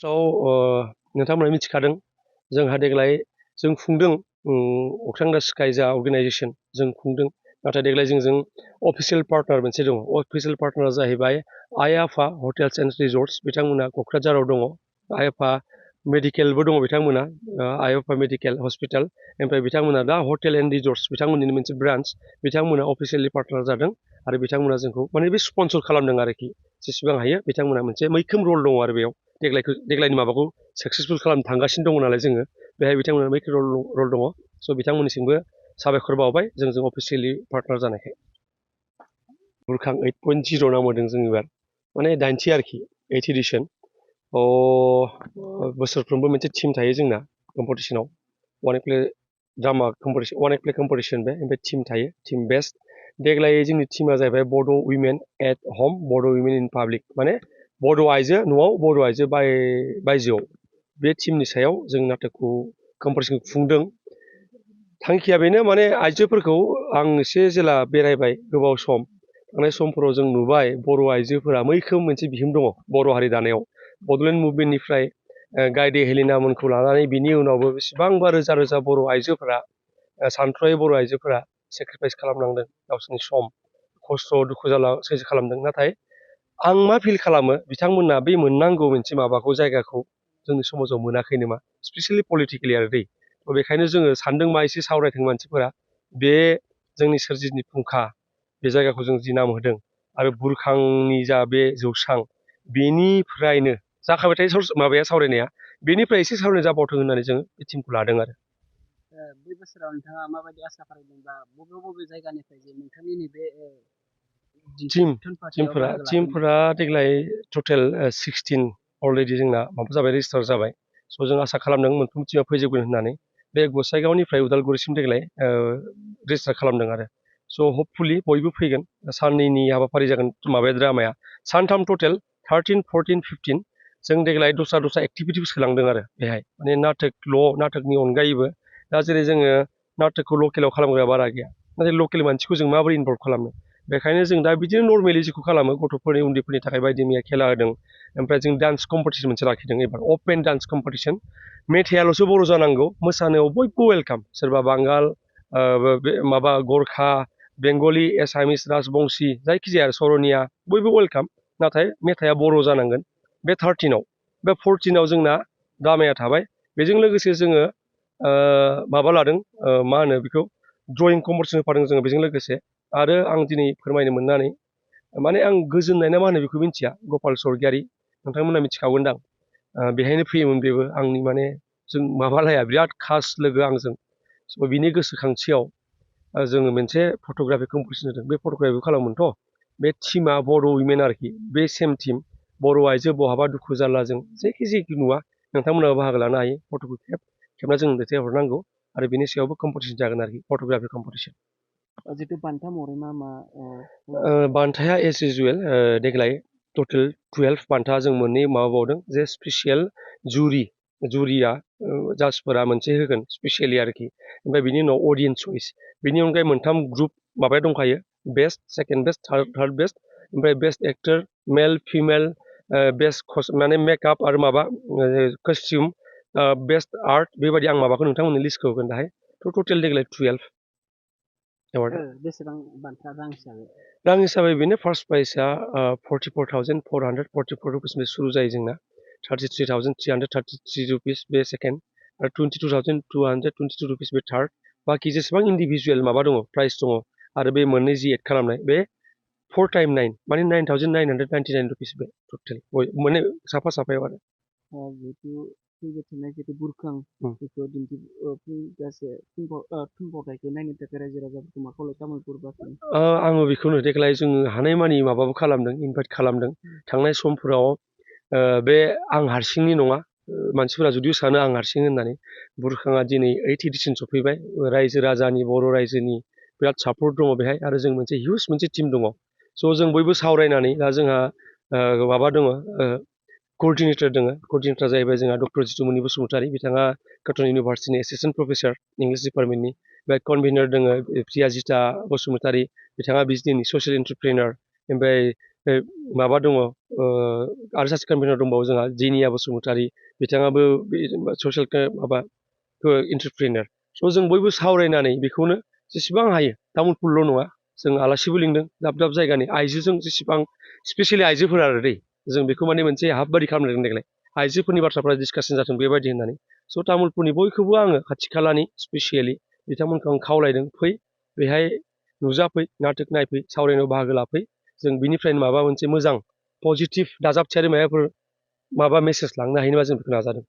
नोंथांमोना मिथिखादों जोंहा देग्लाय जों खुंदों अख्रां दा स्काइ जा अर्गेनाइजेसन जों खुंदों नाथाय देग्लाय जोंजों अफिसियेल पार्टनार मोनसे दङ अफिसियेल पार्टनारा जाहैबाय आइ आफा हटेल्स एन्ड रिजर्ट्स बिथांमोना क'क्राझाराव दङ आइ आफा मेडिकेलबो दङ बिथांमोना आइ आफा मेडिकेल हस्पिटाल ओमफ्राय बिथांमोना दा हटेल एन्ड रिजर्ट्स बिथांमोननि मोनसे ब्रान्स बिथांमोना अफिसियेलि पार्टनार जादों आरो बिथांमोना जोंखौ माने बे स्पन्सर खालामदों आरोखि जेसेबां हायो बिथांमोना मोनसे मैखोम रल दङ आरो बेयाव देग्लायनि माबाखौ साक्सेसफुल खालामनो थांगासिनो दङ नालाय जोङो बेहाय बिथांमोना मैखोम रल दङ स' बिथांमोननिसिमबो साबायखर बावबाय जोंजों अफिसियेलि पार्टनार जानायखाय बुरखां 8.0 नाम होदों जों एबार माने 90 आरोखि 8 एडिसन बोसोरफ्रोमबो मोनसे टिम थायो जोंना कम्पिटिसनाव one play drama competition one play competition बे ओमफ्राय टिम थायो टिम बेस्ट देग्लाय जोंनि टिमा जाहैबाय बड' उइमेन एट हम बड' उइमेन इन पाब्लिक माने बड' आइजो न'आव बर' आइजो बायजोआव बे टिमनि सायाव जों नाटकखौ कम्पिटिसनखौ खुंदों थांखिया बेनो माने आइजोफोरखौ आं एसे जेला बेरायबाय गोबाव सम थांनाय समफोराव जों नुबाय बर' आइजोफोरा मैखोम मोनसे बिहोमा दङ बर' हारि दानायाव बड'लेण्ड मुभमेन्टनिफ्राय गायदे हेलिना मोनखौ लानानै बिनि उनावबो बेसेबांबा रोजा रोजा बर' आइजोफोरा सानथ्र'हायै बर' आइजोफोरा सेक्रिफाइस खालामनांदों गावसोरनि सम खस्थ' दुखु जारला सैज्य खालामदों नाथाय आं मा फिल खालामो बिथांमोना बे मोननांगौ मोनसे माबाखौ जायगाखौ जोंनि समाजाव मोनाखै नामा स्पेसियेलि पलिटिकेलि आरो दै बेखायनो जोङो सानदों मा एसे सावरायथों मानसिफोरा बे जोंनि सोरजिनि फुंखा बे जायगाखौ जों जि नाम होदों आरो बुरखांनि जा बे जौस्रां बेनिफ्रायनो जाखाबाय थायो माबाया सावरायनाया बेनिफ्राय एसे सावरायनाय जाबावथों होननानै जोङो बे टिमखौ लादों आरो बे बोसोराव नोंथाङा माबायदि आसा फारिदों बा बबे जायगानिफ्राय जे नोंथांनि नैबे टिमफोरा देग्लाय टटेल 16 अलरेडि जोंना माबा जाबाय रेजिस्टार जाबाय स' जों आसा खालामदों मोनफ्रोम टिमा फैजोबगोन होननानै बे गसाइगावनिफ्राय उदालगुरिसिम देग्लाय रेजिस्टार खालामदों आरो स' हपफुलि बयबो फैगोन साननैनि हाबाफारि जागोन माबाया ड्रामाया सानथाम टटेल 13, 14, 15 जों देग्लाय दस्रा एक्टिभिटिबो सोलांदों आरो बेहाय माने नाटकनि अनगायैबो दा जेरै जोङो नाटकखौ लकेलाव खालामग्रा बारा गैया नाथाय लकेल मानसिखौ जों माबोरै इनभल्भ खालामनो बेखायनो जों दा बिदिनो नर्मेलि जेखौ खालामो गथ'फोरनि उन्दैफोरनि थाखाय बायदि मैया खेला होदों ओमफ्राय जों डान्स कम्पिटिसन मोनसे लाखिदों एबार अपेन डान्स कम्पिटिसन मेथाइयाल'सो बर' जानांगौ मोसानायाव बयबो वेलकाम सोरबा बांगाल माबा गरखा बेंगलि एसामिस राजबंसि जायखिजाया सरनिया बयबो वेलकाम नाथाय मेथाइया बर' जानांगोन बे 13आव बे 14आव जोंना ड्रामाया थाबाय बेजों लोगोसे जोङो माबा लादों मा होनो बेखौ ड्रयिं कम्पिटिसन होफादों जोङो बेजों लोगोसे आरो आं दिनै फोरमायनो मोननानै माने आं गोजोननाय ना मा होनो बेखौ मिथिया गपाल स्वर्गियारि नोंथांमोना मिथिखागोनदां बेहायनो फैयोमोन बेबो आंनि माने जों माबालाया बिराद खास लोगो आंजों स' बिनि गोसोखांथियाव जोङो मोनसे फट'ग्राफि कम्पिटिसन होदों बे फट'ग्राफिखौ खालामोमोनथ' बे टिमा बर' उइमेन आरोखि बे सेम टिम बर' आइजो बहाबा दुखु जारलाजों जेखि नुवा नोंथांमोनाबो बाहागो लानो हायो फट'खौ खेबना जों दैथायहरनांगौ आरो बेनि सायावबो कम्पिटिसन जागोन आरोखि फट'ग्राफि कम्पिटिसन जितु बान्था महरै मा बान्थाया एज इउजुवेल देग्लाय टटेल 12 बान्था जों मोननै माबाबावदों जे स्पेसियेल जुरिया जाजफोरा मोनसे होगोन स्पेसियेलि आरोखि ओमफ्राय बिनि उनाव अडियन्स चइस बिनि अनगायै मोनथाम ग्रुप माबाया दंखायो best second best third best ओमफ्राय best actor male female best माने मेकआप आरो माबा कस्टिउम बेस्ट आर्ट बेबायदि आं माबाखौ नोंथांमोननि लिस्टखौ होगोन दाहाय थ' टटेल देग्लाय 12 बेसेबां बान्था रां हिसाबै बेनो फार्स्ट प्राइजआ 44,444 रुपिसनिफ्राय सुरु जायो जोंना 33,333 रुपिस बे सेकेन्ड आरो 22,222 रुपिस बे थार्ड बाखि जेसेबां इन्डिभिजुवेल माबा दङ प्राइस दङ आरो बे मोननै जि एड खालामनाय बे 4 टाइम 9 माने 9,999 रुपिस बे टटेल माने साफायाव आरो फैबाय थानाय जितु बुरखां बेखौ थुनफावथायखौ नायनो थाखाय रायजो राजाफोरखौ मा खावलाय तामुलपुर आङो बेखौनो देग्लाय जोङो हानायमानि माबाबो खालामदों इनभाइट खालामदों थांनाय समफोराव बे आं हारसिंनि नङा मानसिफोरा जुदिও सानो आं हारसिं होननानै बुरखाङा दिनै 8 एडिसन सफैबाय रायजो राजानि बर' रायजोनि बिराद सापर्ट दङ बेहाय आरो जों मोनसे हिउज मोनसे टिम दङ स' जों बयबो सावरायनानै दा जोंहा माबा दङ क'र्डिनेटर दङ क'र्डिनेटरा जाहैबाय जोंहा डक्टर जितुमनि बसुमतारी बिथाङा कटन इउनिभार्सिटिनि एसिस्टेन्ट प्रफेसर इंलिश डिपार्टमेन्टनि ओमफ्राय कनभेनर दङ प्रियाजिता बसुमतारी बिथाङा बिजनेसनि ससियेल एन्टारप्रेनार ओमफ्राय माबा दङ आरो सासे कनभेनर दंबावो जोंहा जिनिया बसुमतारी बिथाङाबो ससियेल माबा एन्टारप्रिनार स' जों बयबो सावरायनानै बेखौनो जेसेबां हायो तामुलपुरल' नङा जों आलासिबो लिंदों दाब दाब जायगानि आइजोजों जेसेबां स्पेसियेलि आइजोफोर आरो दै जों बेखौ माने मोनसे हाबबादि खालामदों देग्लाय आइजोफोरनि बाथ्राफ्रा डिसकासन जाथों बेबायदि होननानै स' तामुलपुरनि बयखौबो आङो खाथि खालानि स्पेसियेलि बिथांमोनखौ आं खावलायदों फै बेहाय नुजाफै नाटक नायफै सावरायनायाव बाहागो लाफै जों बिनिफ्रायनो माबा मोनसे मोजां पजिटिभ दाजाबथायारि माबाफोर माबा मेसेज लांनो हायो नामा जों बेखौ नाजादों